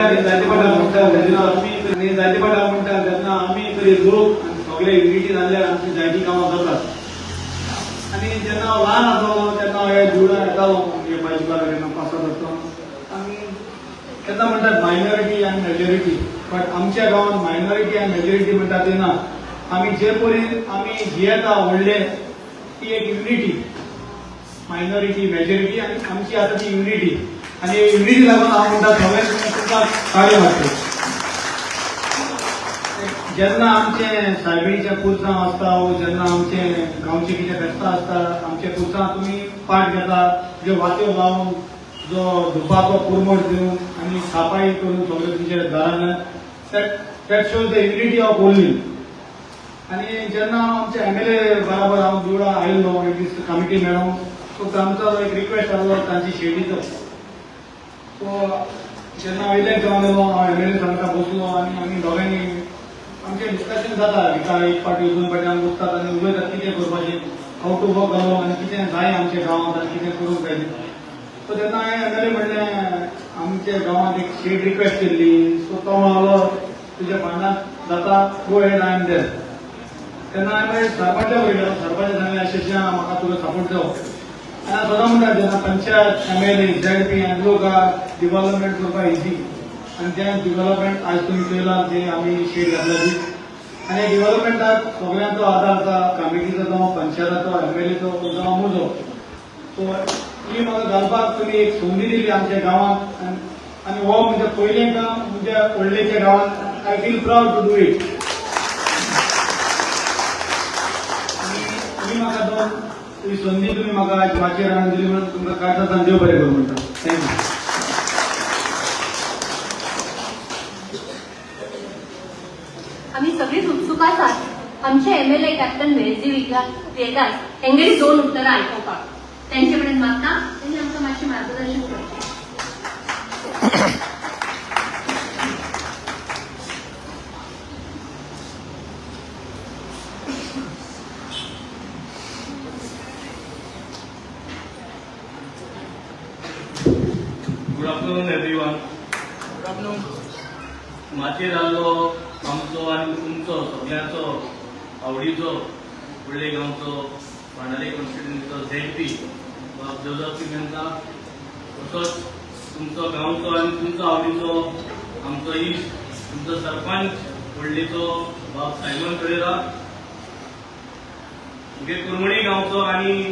जायते फावट म्हणटा जेन्ना आमी आनी जायते फावट हांव म्हणटा, जेन्ना आमी तरी लोक आनी सगळे युनिटी जाल्ल्यान आमची जायतीं कामां जातात. आनी जेन्ना हांव ल्हान आसलो तेन्ना हांव हे देवळां येतालो, म्हणजे बायजबार जेन्ना पासार आसता. आमी तेन्ना म्हणटात मायनॉरिटी आनी मेजॉरिटी, बट आमच्या गांवांत मायनॉरिटी आनी मेजॉरिटी म्हणटा ते ना. आमी जे परी आमी जियेता व्हडले, ती एक युनिटी, मायनॉरिटी मेजॉरिटी आनी आमची आतां ती युनिटी. आनी युनिटी लागून हांव म्हणटा, सगळ्यांक तुमकां ताळयो मारच्यो. जेन्ना आमचें सायबिणीचें पुरसांव आसता वो जेन्ना आमचें गांवचें कितें फेस्तां आसता, आमच्या पुरसां तुमी पार्ट घेता, ज्यो वात्यो लावन, जो धुपाचो पुरमट दिवन आनी सापाई करून सगळें तुमच्या दारांतल्यान, that shows the unity of only. आनी जेन्ना हांव आमच्या एमएलए बराबर हांव देवळा आयिल्लो, एक दीस कमिटी मेळोंक, सो तांचो एक रिक्वेस्ट आसलो तांची शेडीचो. सो जेन्ना हांव इलेक्ट जावन येयलो, हांव एमएलए सांगता बसलो आनी आमी दोगांयनी आमचें डिस्कशन जाता. विका एक फावटी, दोन फावटी आमी बसतात आनी उलयतात कितें करपाचें, how to work along आनी कितें जाय आमच्या गांवांत आनी कितें करूंक जाय. सो तेन्ना हांवें एमएलए म्हणलें, आमच्या गांवांत एक शेड रिक्वेस्ट केल्ली. सो तो म्हणलो, तुज्या फंडांत जाता, go ahead, I am there. तेन्ना हांवें मागीर सरपंचा उलयलो. सरपंच सांगलें, अशें अशें, म्हाका तुजो सपोर्ट जावो. आनी हांव सदां म्हणटा, जेन्ना पंचायत, एमएलए, झेडपी आनी लोक डिव्हलपमेंट करपाक इजी. आनी तें डिव्हलपमेंट आज तुमी पळयलां, जे आमी शेड घातला ती. आनी डिव्हलपमेंटाक सगळ्यांचो आदार आसा, कमिटीचो जावं, पंचायताचो, एमएलएचो जावं, म्हजो. सो ही म्हाका घालपाक तुमी एक संदी दिली आमच्या गांवांत आनी हो म्हणजे पयलें काम म्हणजे व्हडलेच्या गांवांत. I feel proud to do it. आनी तुमी म्हाका दोन ही संदी तुमी म्हाका आज माचयेर हाडून दिली म्हणून तुमकां काळजांतल्यान देव बरें करूं म्हणटा. Thank you. आमी सगळीच उत्सुक आसात आमचे एमएलए कॅप्टन वेलजी व्हिएगास हेंगेली दोन उत्तरां आयकुपाक. त्यांचे कडेन मागता त्यांनी आमकां मातशें मार्गदर्शन करचें. Good afternoon, everyone. माचयेर आसलो आमचो आनी तुमचो सगळ्यांचो आवडीचो, व्हडले गांवचो, बाणावले कॉन्स्टिट्युन्सीचो झेडपी बाब जोजफ पिमेंता, तसोच तुमचो गांवचो आनी तुमचो आवडीचो आमचो इश्ट, तुमचो सरपंच व्हडलेचो बाब सायमन परेरा, तुमगे कुरमणी गांवचो आनी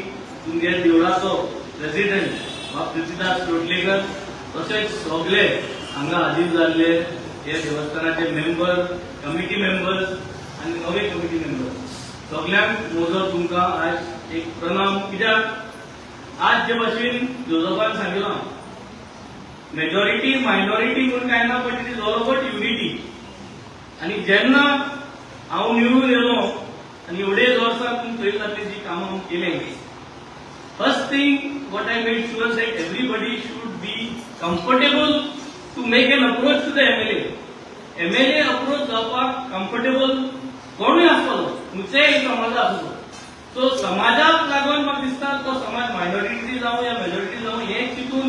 तुमगे देवळाचो प्रेसिडेंट बाब प्रितीदास लोटलेकर, तशेंच सगळे हांगा हाजीर जाल्ले हे देवस्थानाचे मेंबर, कमिटी मेंबर्स आनी नवे कमिटी मेंबर, सगल्यांक म्हजो तुमकां आज एक प्रणाम. कित्याक आज जे भाशेन जोजफान सांगलां, मेजॉरिटी मायनॉरिटी म्हूण कांय ना, but it is all about unity. आनी जेन्ना हांव निवडून येयलो आनी एवढे वर्सां तुमी पळयत जातली जी कामां हांव केलें, first thing what I made sure that everybody should be comfortable to make an approach to the MLA. MLA approach जावपाक कम्फर्टेबल कोणूय आसतलो, खंयच्याय समाजा आसूं. सो समाजाक लागून म्हाका दिसता, तो समाज मायनॉरिटी जावं या मेजॉरिटी जावं, हें चिंतून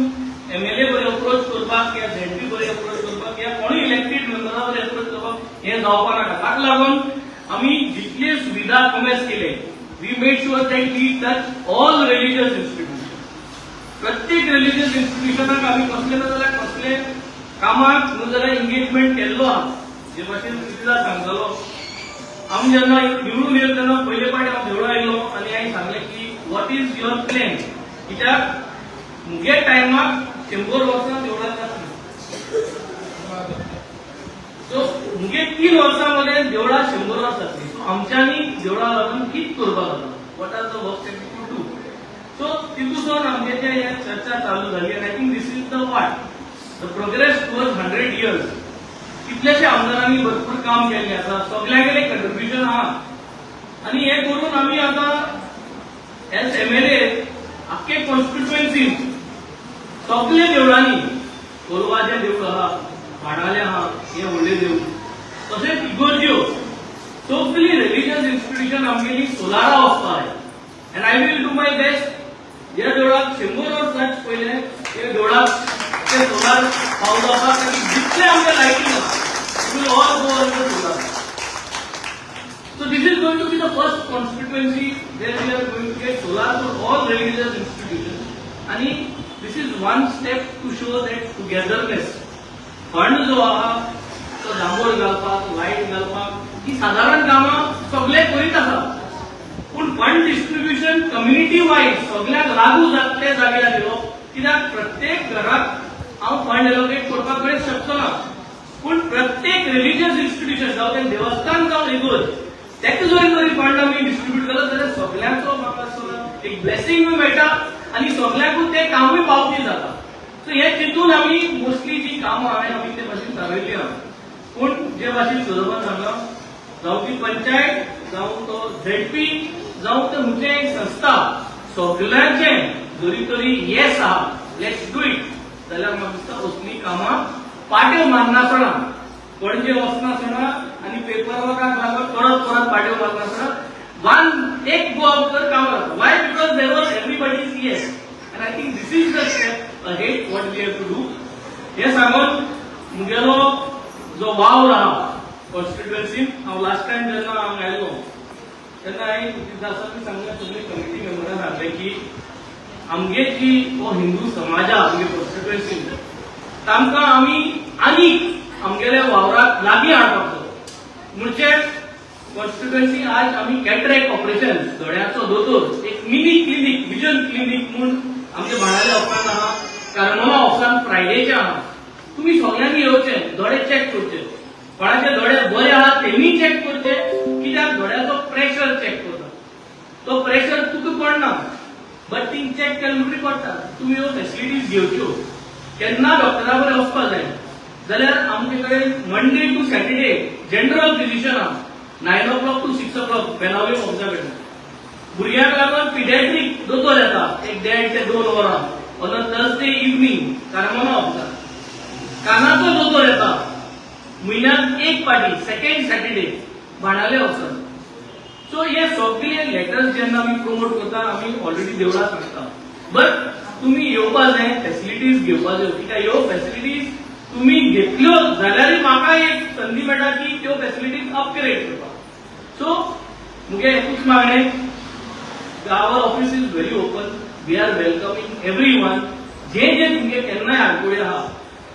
एमएलए बरे अप्रोच करपाक या झेडपी बरे अप्रोच करपाक या कोणूय इलेक्टेड मेंबरा बरे अप्रोच करपाक हें जावपा नाका. ताका लागून आमी जितले सुविधा कमेस केले, we made sure that we touch all religious institution. प्रत्येक रिलिजियस इन्स्टिट्युशनाक आमी कसले ना जाल्यार कसले कामाक न्हू जाल्यार एंगेजमेंट केल्लो आहा. जे भाशेन प्रितीदास सांगतालो, आमी जेन्ना निवडून येयलो तेन्ना पयले फावटी हांव देवळा आयलो आनी हांवें सांगलें की what is your plan? कित्याक मुगे टायमाक 100 वर्सां देवळाक जातली. सो मुगे 3 वर्सां मध्ये देवळां 100 वर्सां जातली. सो आमच्यांनी देवळा लागून कित करपाक जाता, what are the work that we do? So तितून आमगे जे हे चर्चा चालू जाली आनी I think this is the what the progress towards 100 years. कितल्याशे आमदारांनी भरपूर काम केल्लें आसा, सगल्यांगेलें कंट्रिब्युशन आहा आनी हें करून आमी आतां एज एमएलए आख्खे कॉन्स्टिट्युएन्सीन सगळे देवळांनी, कोलवाचें देवूळ आहा, बाणावले आहा हे व्हडले देवूळ, तशेंच इगोर्ज्यो, सगळी रिलिजियस इन्स्टिट्युशन आमगेली सोलारा वचपा जाय. And I will do my best. ह्या देवळाक 100 वर्सां पयलें, ह्या देवळाक ते सोलार पावोवपाक आनी जितले असले आमचे लायटींग आसा. You all go under solar. So this is going to be the first constituency where we are going to get solar for all religious institutions. आणि this is one step to show that togetherness. Fund जो आहा तो डांबोर घालपाक, light घालपाक, ही सादारण कामां सगळे करीत आसा, पूण फंड डिस्ट्रीब्युशन कम्युनिटी वायज सगळ्यांक लागू जातले जाग्यार येवप, कित्याक प्रत्येक घराक हांव फंड एलोकेट करपाक कडेन शकचो ना, पूण प्रत्येक रिलिजियस इन्स्टिट्यूशन, जावं तें देवस्थान जावं इगोर्ज, तेका जरी तरी फंड आमी डिस्ट्रीब्यूट केलो जाल्यार सगळ्यांचो म्हाका दिसता एक ब्लेसिंगूय मेळटा आनी सगळ्यांकूय तें कामूय पावती जाता. सो हे चिंतून आमी मोस्टली जी कामां हांवें आमी ते भाशेन थारयल्ली आहा. पूण जे भाशेन सुदोबान सांगलां, जावं ती पंचायत, जावं तो झेडपी, जावं ते खंयचें एक संस्था, सगल्यांचें जरी तरी येस आहा, let's do it, जाल्यार म्हाका दिसता असलीं कामां पाट्यो मारनासतना, पणजे वचनासतना आनी पेपर वर्काक लागून परत परत पाट्यो मारनासतना वन एक गोवा भितर काम जाता. Why? Because there was everybody is yes, and I think this is the step ahead what we have to do. हे सांगून मुगेलो जो वावर आहा कॉन्स्टिट्युएन्सीन, हांव लास्ट टायम जेन्ना हांगा आयलो तेन्ना हांवें दासांनी सांगलें, सगळे कमिटी मेंबरां सांगलें की आमगे जी हो हिंदू समाज आहा आमगे कॉन्स्टिट्युएन्सीन, तांकां आमी आनीक आमगेल्या वावराक लागीं हाडपाक जाय. म्हणजे कॉन्स्टिट्युएन्सी आज आमी कॅटरॅक्ट ऑपरेशन, दोळ्याचो दोतोर, एक मिनी क्लिनीक, विजन क्लिनीक म्हूण आमच्या बाणावले ऑफिसान आहा, कार्मोला ऑफिसान फ्रायडेचे आहा. तुमी सगळ्यांनी येवचे, दोळे चॅक करचे. कोणाचे दोळे बरे आहा तेणी चॅक करचे, कित्याक दोळ्याचो प्रेशर चॅक करता, तो प्रेशर तुका पडना, बट ती चॅक केले म्हणटकीर पडटा. तुमी ह्यो फेसिलिटीज घेवच्यो. केन्ना डॉक्टरा कडेन वचपाक जाय जाल्यार आमचे कडेन Monday to Saturday general physician आहा, 9 o'clock to 6 o'clock Benaulim ऑफिसा कडेन. भुरग्यांक लागून पिडियाट्रीक दोतोर येता एक देड ते दोन वरां on a Thursday evening Carmona ऑफिसार. कानाचो दोतोर येता म्हयन्याक एक पाटी सेकंड सॅटर्डे बाणावले ऑफिसार. सो हे सगळे लेटर्स जेन्ना आमी प्रमोट करता, आमी ऑलरेडी देवळां सांगता, बट तुमी येवपा जाय, फेसिलिटीज घेवपा जाय, कित्याक ह्यो फेसिलिटीज तुमी घेतल्यो जाल्यारय म्हाका एक संदी मेळटा की त्यो फेसिलिटीज अपग्रेड करपाक. सो मुगे एकूच मागणें, our office is very open, we are welcoming everyone. जे जे तुमगे केन्नाय आडकुळे आहा,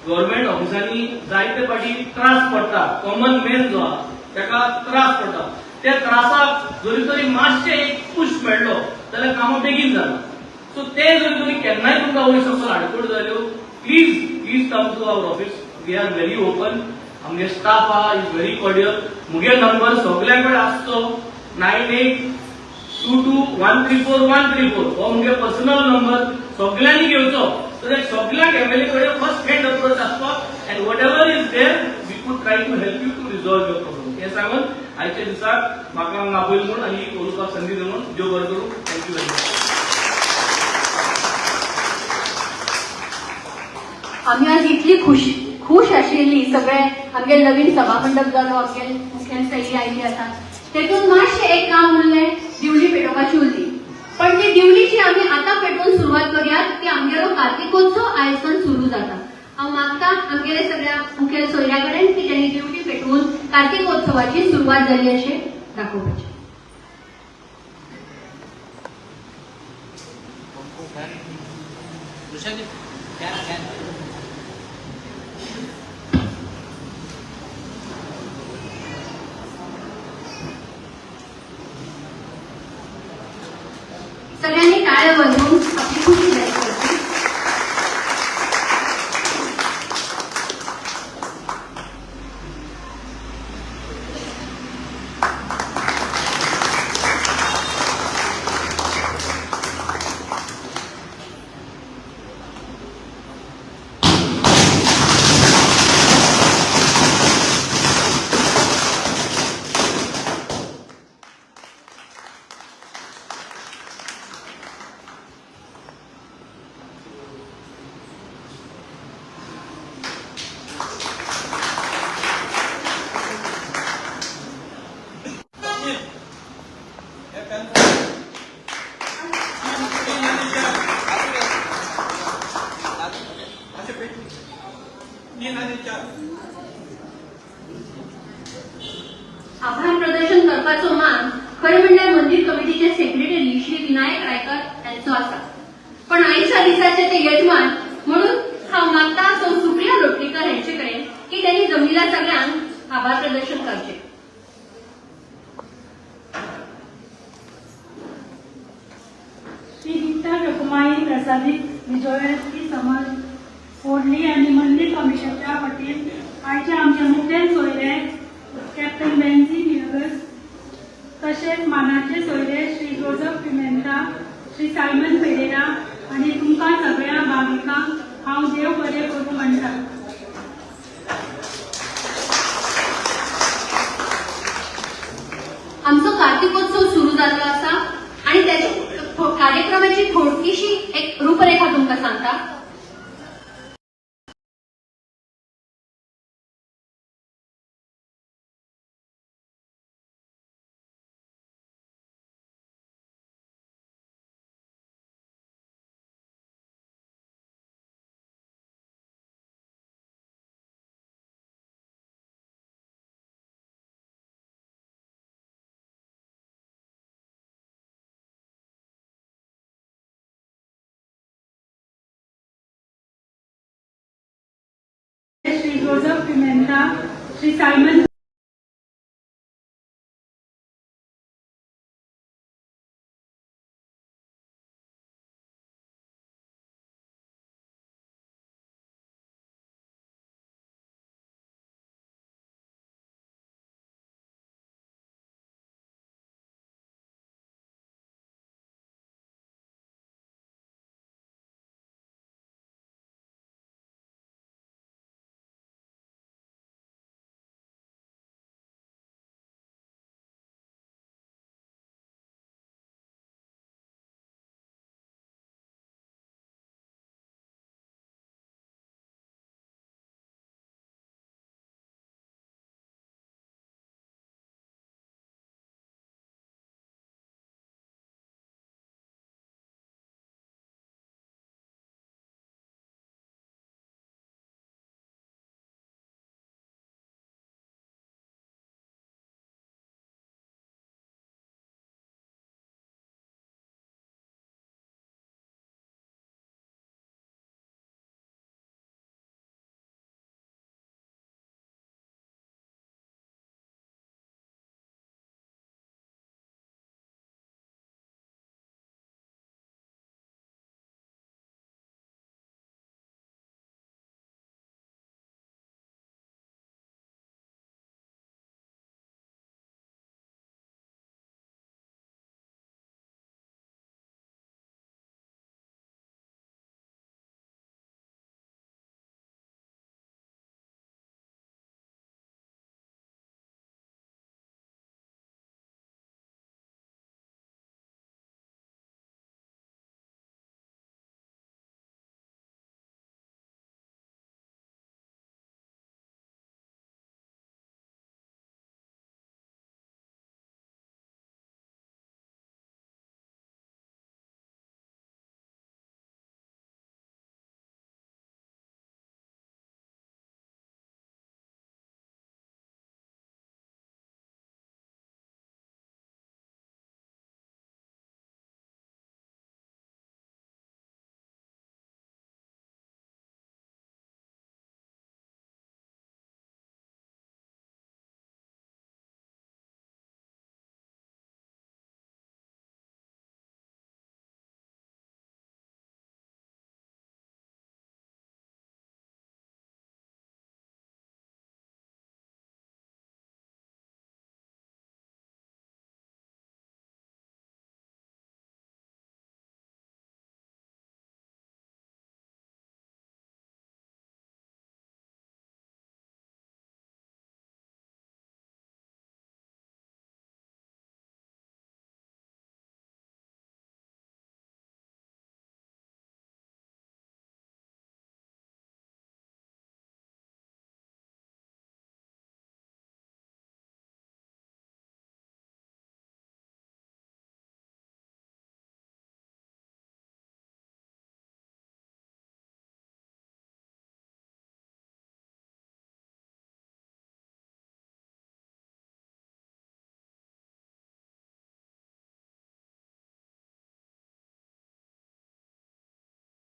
गव्हर्मेंट ऑफिसांनी जायते फावटी त्रास पडटा, कॉमन मॅन जो आहा ताका त्रास पडटा, त्या त्रासाक जरी तरी मातशें एक पुश मेळ्ळो जाल्यार कामां बेगीन जाता. सो ते जरी तरी केन्नाय तुमकां वयर सकयल आडखळ जाल्यो, please, please come to our office. We are very open. आमगे स्टाफ आहा is very cordial. मुगे नंबर सगल्यां कडेन आसचो, 9822134134, हो मुगे पर्सनल नंबर सगळ्यांनी घेवचो, सो that सगळ्यांक एमएलए कडेन फर्स्ट हँड अप्रोच आसपाक and whatever is there, we could try to help you to resolve your problem. हे सांगून आयच्या दिसाक म्हाका हांगा आपयलें म्हूण आनी उलोवपाक संदी दिली म्हूण देव बरें करूं. Thank you very much. आमी आज इतली खुश खुश आशिल्ली सगळे, आमगे नवीन सभामंडप जालो, आमगे मुखेल सही आयली आसा. तेतून मातशें एक काम उरलें, दिवली पेटोवपाची उरली. पण ती दिवलीची आमी आतां पेटोवन सुरवात करुया की आमगेलो कार्तिकोत्सव आयजसान सुरू जाता. हांव मागता आमगेले सगळ्या मुखेल सोयऱ्या कडेन की त्यांनी दिवली पेटवून कार्तिकोत्सवाची सुरवात जाली अशें दाखोवपाचें. Fan, fan. सगळ्यांनी टाळ्या वाजवून आपली खुशी जाहीर करची. आभार प्रदर्शन करपाचो मान खरें म्हणल्यार मंदिर कमिटीचे सेक्रेटरी श्री विनायक रायकर हांचो आसा, पण आयच्या दिसाचे ते यजमान म्हणून हांव मागता सौ सुप्रिया लोटलीकर हांचे कडेन की त्यांनी जमिल्ल्या सगळ्यांक आभार प्रदर्शन करचे. श्री विठ्ठल रखुमाई प्रसादित विजयोत्सवी समाज फोडली आनी मंदिर कमिशनच्या वतीन आयचे आमचे मुखेल सोयरे कॅप्टन बेन्झी नियगस, तशेंच मानाचे सोयरे श्री जोजफ पिमेंता, श्री सायमन फेरेरा आनी तुमकां सगळ्या भाविकांक हांव देव बरें करूं म्हणटा. आमचो कार्तिकोत्सव सुरू जाल्लो आसा आणि त्याची कार्यक्रमाची थोडकीशी एक रूपरेखा तुमकां सांगता. Shri Joseph Pimenta, Shri Simon